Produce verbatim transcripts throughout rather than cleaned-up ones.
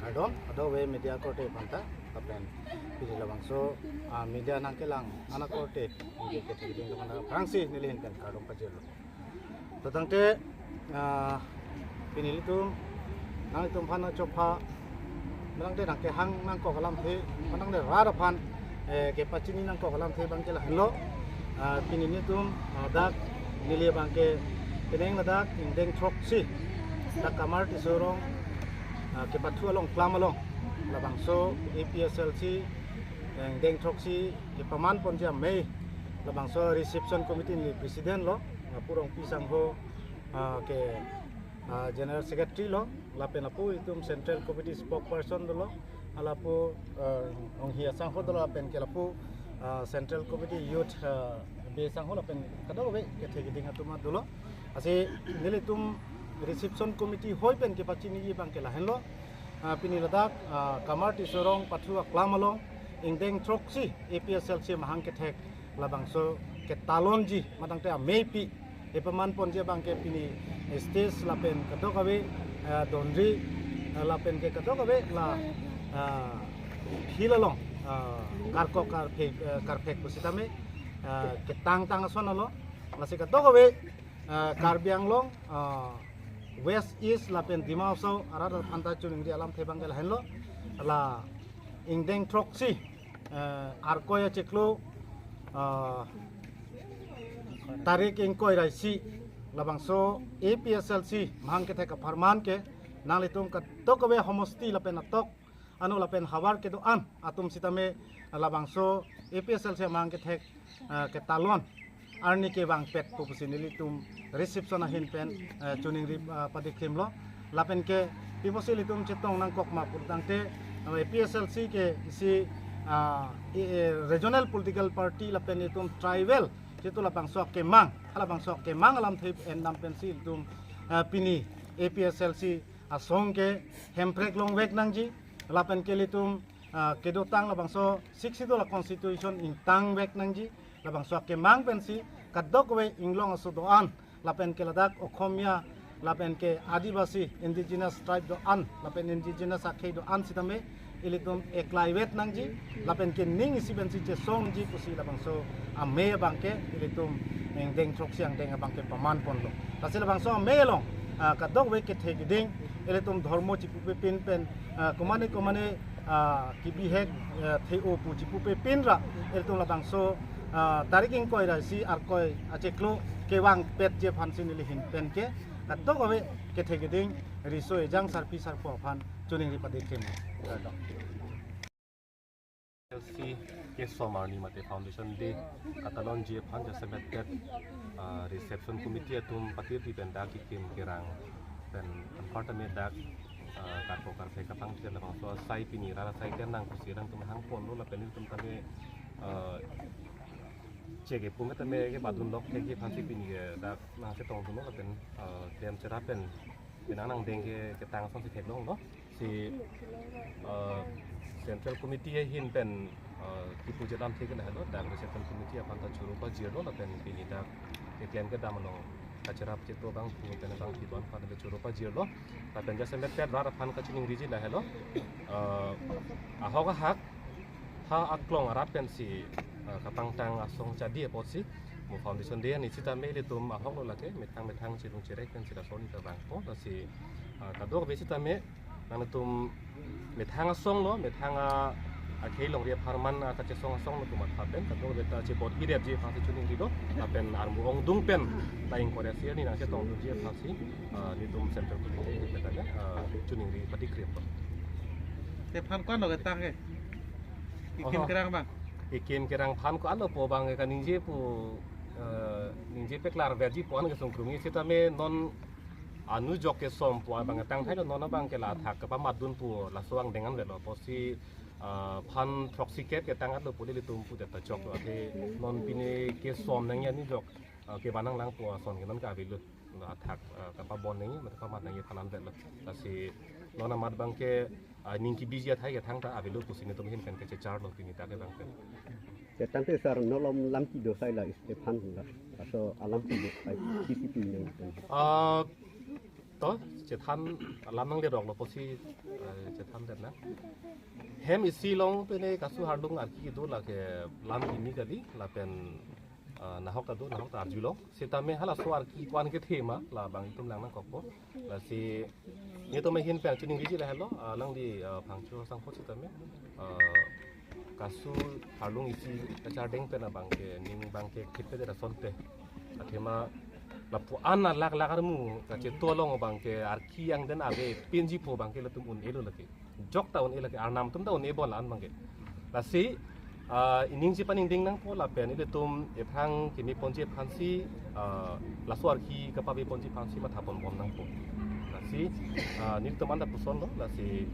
Kardom, kadokave media korte aphanta, lapen pini labangso, ah, media nangkelang akorte, neli kethe keding aphan aphrangsi neli ahin pen kardom pajirlo. To tangte, ah, pini ilitum, nanglitum aphan chopha, manangte nangkehang nangkok alamthe, manangte rat aphan, eh, kepachini nangkok alamthe abangke lahenlo. Ah, pini nelitum, ah, dak neli abangke penang ladak ingdeng throksi, dak Kamar Tisso Rong, ah, kepathu along, klam along, labangso A P S L C, eh, ingdeng throksi kepaman ponji amei, labangso reception committee neli president lo, ah, Pu Rongpi Sangho, ah, ke, ah, general secretary lo, lapen lapu itum central committee spokesperson dolo, lapu, ah, Onghi Sangho dolo, lapen ke lapu, ah, central committee youth, ah, Be Sangho, lapen kadokave kethe keding atum dolo. Lasi nelitum reception committee hoi pen kepachiniji abangke lahenlo. Ah, pini ladak, ah, Kamar Tisso Rong pathu aklam along ingdeng throksi A P S L C mahang kethek labangso ketalonji, manangte ameipi kepaman ponji abangke pini stage lapen kadokave, eh, donri, eh, lapen ke kadokave la, eh, field along, eh, karkok karphek, eh, karphek pusitame, eh, ketang tang ason alo, lasi kadokave, eh, Karbi Anglong, eh, West, East lapen Dima Hasao arat aphanta choningri alamthe abangke lahenlo, la ingdeng throksi, eh, Arkoi achiklo, eh, tarik ingkoi ra isi, labangso A P S L C mahang kethek apharman ke nanglitum kadokave homosti lapen atok ano lapen havar kedo-an atum sitame labangso A P S L C mahang kethek, eh, ketalon arni kevangpet pu pusi nelitum reception ahin pen, eh, choningri, eh, padikrimlo. Lapen ke pi pusi ilitum chetong nangkok ma pu tangte, eh, A P S L C ke isi, ah, i, eh, regional political party lapen itum tribal, jitu labangso akemang, labangso akemang alamthe endam pensi ilitum, eh, pini A P S L C asong ke Hemprek longvek nangji, lapen ke ilitum, ah, kedotang labangso Sixth Schedule a-constitution ingtangvek nangji, labangso akemang pensi kadokave inglong aso do-an, lapen ke ladak Okhomia, lapen ke Adivasi, indigenous tribe do-an, lapen indigenous akhei do-an sitame ilitum eklaivet nangji, lapen ke ning isi pensi chesongji pusi labangso amei abangke ilitum ingdeng throksi angdeng abangke paman ponlo. Lasi labangso amei along, ah, kadokave kethe keding, ilitum dhormo chipupe pin pen, ah, komane komane, ah, kibihek, ah, the-o pu chipupe pin ra, ilitum labangso, ah, tarik ingkoi ra isi Arkoi achiklo kevangpetji aphansi neli ahin pen ke kadokave kethe keding riso ejang sarpi sarpo aphan choningri padikrim. Kardom. L C kesom arni mate Foundation Day katalonji aphan jasemet tet, ah, reception committee atum patirpi pen dak kekim kerang pen anparta me dak, ah, karkok karphek kapangthir labangso asai pini rara sai ten nang pusi nangtum hang ponlo lapen itum tame, ah, cheke pum tame ke badun lok thekji aphansi pini ke dak nangchetongdunlo lapen, ah, klem cherap pen penang nangdeng ke ketang asonsi theklonglo. Si, eh, Central Committee ahin pen, eh, kipu jelam thek lahelo, dak Central Committee aphanta choro pajirlo lapen pini dak keklem kedam along kacherap cheto abang pu pen abang pidon aphan le choro pajirlo. Lapen jasemet tet rat aphan kachiningriji lahelo. Eh, ahok ahak tha aklong arat pensi, eh, kapangtang asong chadi apotsi mo Foundation Day ani sitame ilitum ahoklo lake methang methang chirung chirek pensi lason ita bangpo, lasi, eh, kadokave sitame nangtum methang asong lo, methang a, akhei longri apharman, a, kachesong asong lo pu matha pen, kadokave ta chebor-idetji aphansi choningrilo, lapen armu ongdung pen ta ingkoi ra isi arni nangchetongdunji aphansi, a, nelitum Central Committee pen ta, a, choningri padikrimpo. Te aphan ko-an lo ketang ke? Kekim, oho, kerang abang? Kekim kerang aphan ko-an lo pu abang kaningje pu, eh, ningje peklarvetji pu an kesung krungji sitame non anujok kesom pu abang tangthailo, non abang ke la athak kapamatdun pu laso angdeng an avelo, pusi, ah, aphan throksi kep ketang atlo pu ilitum pu det ta choklo, athe non pini kesom nangji anujok, ah, kevan nanglang pu ason ke non ke avelo, la athak, ah, kapabon nangji mate kapamat nangji aphan an avelo. Lasi non amat abang ke, ah, ning kebiji athai ke thangta avelo pusi nelitum ahin pen kachecharlo pini dak ke abang pen. Ya, tangte sir, non alam lam kedo asai la aphan la, laso alam kedo asai C C P nang. Ah, To, chethan lam nanglerok lo pusi, eh, chethan den na. Hem isi along pine kasu harlung arki do lake lam kimi kali, lapen, eh, nahok ta do, nahok ta arjulong. Sitame halaso arki ko-an kethe ma, labang itum lang nangkokpo. Lasi, netum ahin pen chuning riji lahelo, eh, alangli, eh, Phangcho Sangpho sitame, eh, kasu harlung isi kachardeng pen abangke, ning abangke khit pe de rason te. Athema lapu-an alak lak armu kacheto along abangke arki angden ave pinji pu abangke latum un-elo lake. Jok ta un-e lake, arnam atum ta un-e bol an abangke. Lasi, ah, ining chepaningding nangpo lapen ilitum ephrang kimi ponji aphansi, ah, laso arki kapave ponji aphansi matha ponbom nangpo. Lasi, ah, nelitum anta puson lo, lasi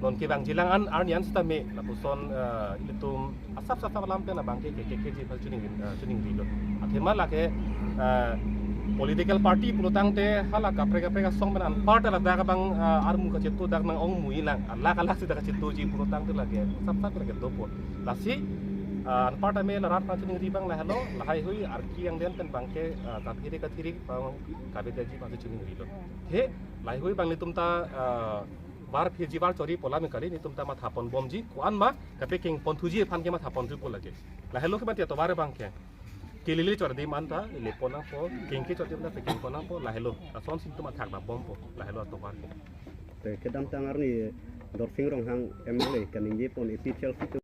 non kevangji lang an arni an sitame lapuson, ah, ilitum asap asap alam pen abangke ke ke keji aphan chuning, ah, chuning rilo. Athema lake, ah, political party pulotangte hala kaprek kaprek asong pen anparta ladak abang, ah, armu kacheto dak nang-ong mui lang. Alak alak sita kachetoji pulotangte lake asap asap lake dopo. Lasi, ah, anparta me larat aphan chuning ri abang lahelo, lahai hui arki angden pen abangke, ah, kathiri kathiri abang kavedaji aphan chuning rilo. He, lahai hui abang netum ta, ah, var phiji var chori pu alam kali, netum ta matha ponbomji, ko-an ma kapekeng ponthuji aphan ke matha ponthupo lake. Lahelo ke mati atovar abangke. Kelele chor adim anta le pon nangpo, kengke chor adim anta pekeng pon nangpo, lahelo. Lason si netum athak nabompo, lahelo atovar ke. Te kedamtang arni Dorsing Ronghang M L A kaningje pon A P H L C atum.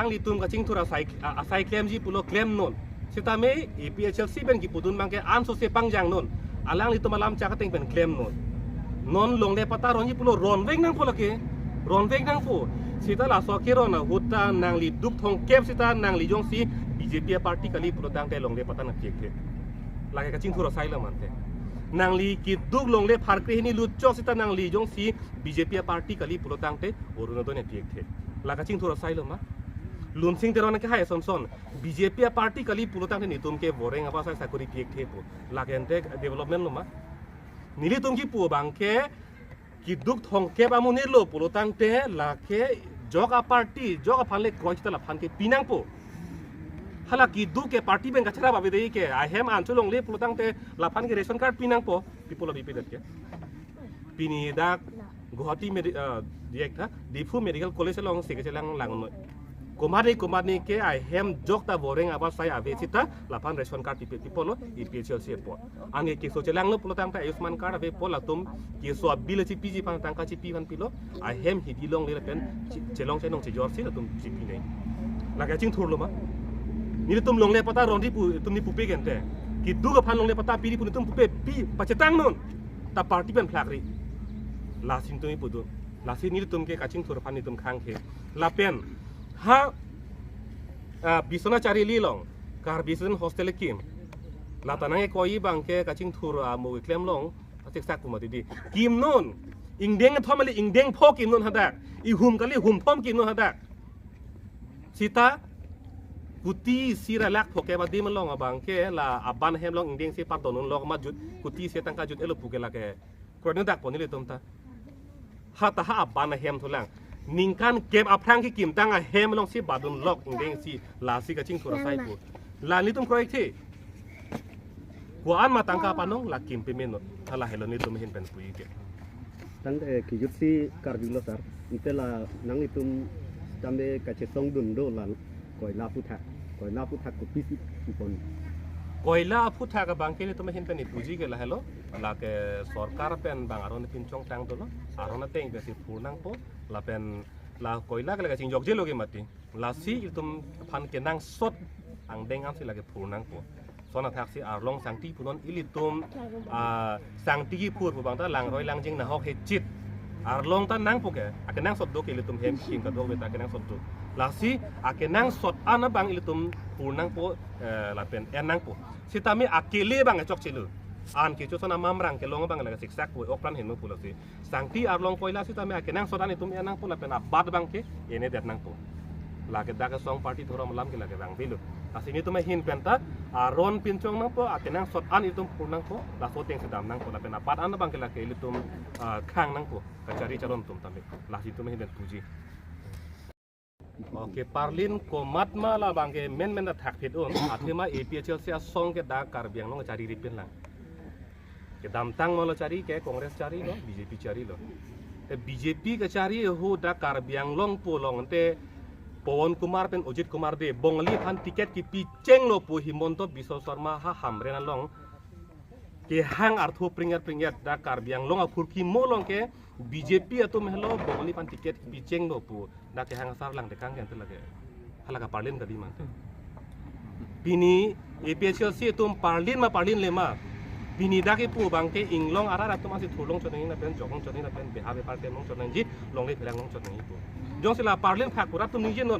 Alanglitum kachingthur asai, a-, asai klemji pulo klemnon. Sitame A P H L C pen kipudun abangke anso se pangjangnon. Alanglitum alam chak ateng pen klemnon. Non longle patta ronji pulo ronvek nangpo lake. Ronvek nangpo. Sita laso keron ahut ta nangli duk thomkep sita nangli jongsi B J P aparty kali pulotangte longle patta nangpi-ekthe. Lake kachingthur asai lo mante. Nangli keduk longle pharkre hini lutchok sita nangli jongsi B J P aparty kali pulotangte Orunodoi nangpi-ekthe. La kachingthur asai lo ma. Lunsing Teron ke hai son son. B J P aparty kali pulotangte netum ke voreng apa sai sakori pi-ekthepo. Lake ante development lo ma. Nelitum kipu abangke keduk thomkep amonit lo pulotangte lake jok aparty, jok aphan le kroi sita laphan ke pi nangpo. Hala keduk ke party pen kacharap avedei ke ahem an cholongle pulotangte laphan ke ration card pi nangpo. People of B P that ke. Pini dak Guwahati Medi-, ah, diak tha, Diphu Medical College along si kechelang langnoi. Komatne komatne ke ahem jok ta voreng apa sai ave sita laphan ration card pipe pipo lo A P H L C apot. Anke keso chelanglo pulotangte Ayushman card avepo latum keso abill chipiji aphan tangka chipi aphan pilo ahem hidi longle lapen che-, chelong chenong chejor si latum chipinei. Lake kachingthur lo ma. Nelitum longle patta ronri pu itum ni pupe gente. Keduk aphan longle patta piri pu netum pupe pi pachetangnon. Ta party pen phlakri. Lasi netum ipudun. Lasi nelitum ke kachingthur aphan netum khangkhe. Lapen ha, ah, Biswanath Charili along Karbi student hostel kim. Lata nangkoi abangke kachingthur amo keklem along asik sak pu mati di. Kimnon. Ingdeng thom kali ingdeng pho kimnon hadak. Ihum kali hum thom kimnon hadak. Sita kuti isi ra lakh phokep adim along abangke la aban ahem along ingdeng isi pardon unlok ma jut, kuti isi tangka jut-elo pu ke lake kroino dak pon nelitum ta. Ha ta ha aban ahem thulang. Ningkan kep aphrang kekimtang ahem alongsi badunlok ingdeng isi lasi kachingthur asai pu. La nelitum kroi-ekthe. Ko-an ma tangka panong la kim pemeno. Hala helo nelitum ahin pen puji ke. Tangte, eh, kijut si Karbi lo sir. Ante la nanglitum tangte kachesongdun do la koila aphuthak. Koila aphuthak kopisi pipon. Koila aphuthak abangke nelitum ahin pen puji ke lahelo. Lake sorkar pen abang aron pinchong tang dolo. Aron ateng ke si phur nangpo. Lapen la koila ke lake chingjokjelo ke mati. Lasi ilitum aphan kenangsot angdeng ansi lake phur nangpo. Lason athaksi arlong sangti punon ilitum, ah, sangti kiphur pu abang ta langroi langjing nahok hechit. Arlong ta nangpo ke, akenangsot do ke ilitum hem kim kadokave ta akenangsot do. Lasi akenangsot an abang ilitum phur nangpo, eh, lapen en nangpo. Sitame akele abang chokchelo. An kecho ason amamrang kelong abang lake siksak po, okran heno pulo si. Sangti arlong koila sitame akenangsot an itum en nangpo lapen abat abangke en-edet nangpo. Lake dak asong party dhorom alam ke lake vangvelo. Lasi netum ahin pen ta aron pinchong nangpo, akenangsot an itum phur nangpo, laso ateng si dam nangpo lapen abat an abangke lake ilitum, ah, khang nangpo, kachari charon atum tame. Lasi netum ahin pen puji. Okay, parlin komat ma labangke menmen ta thakphit un, athema A P H L C asong ke dak Karbi Anglong chariri pin lang. Kedamtang malo chari ke Congress chari lo, B J P chari lo. Te B J P kachari ahut dak Karbi Anglong pu along te Pawan Kumar pen Ajit Kumar Dey Bongali aphan ticket kipi chenglo pu Himanta Biswa Sarma ha Hamren along kehang artho pringet pringet dak Karbi Anglong aphurkimo along ke B J P atum helo Bongali aphan ticket kipi chenglo pu dak kehang asar lang tekang ke ante lake. Hala ke parlin kali mante. Pini A P H L C atum parlin ma parlinle ma. Pini dak kipu abang ke inglong arat atum asi thulong chot nangji lapen jokong chot nangji lapen beha bepar temlong chot nangji longle pherang long chot nangji pu. Jongsi la parlin phak pu rat atum ningjenon.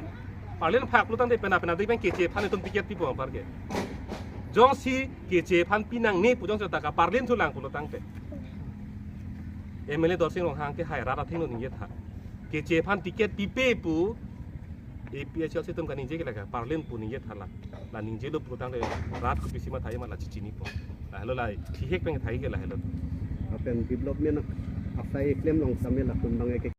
Parlin phak lo tangte pena pena dik pen Keche aphan atum ticket pipo apar ke. Jongsi Keche aphan pinangne pu jongsi ta kaparlin thulang pulo tangte. M L A Dorsing Ronghang ke hai rat athengno ningjetha. Keche aphan ticket pipe pu A P H L C atum kaningje ke lake parlin pu ningjetha la. La ningjelo pu tangte rat kopisi matha ma la chichinipo. Lahelo la thihek pen thai ke lahelo. Lapen development asai klem long same la kun bang ke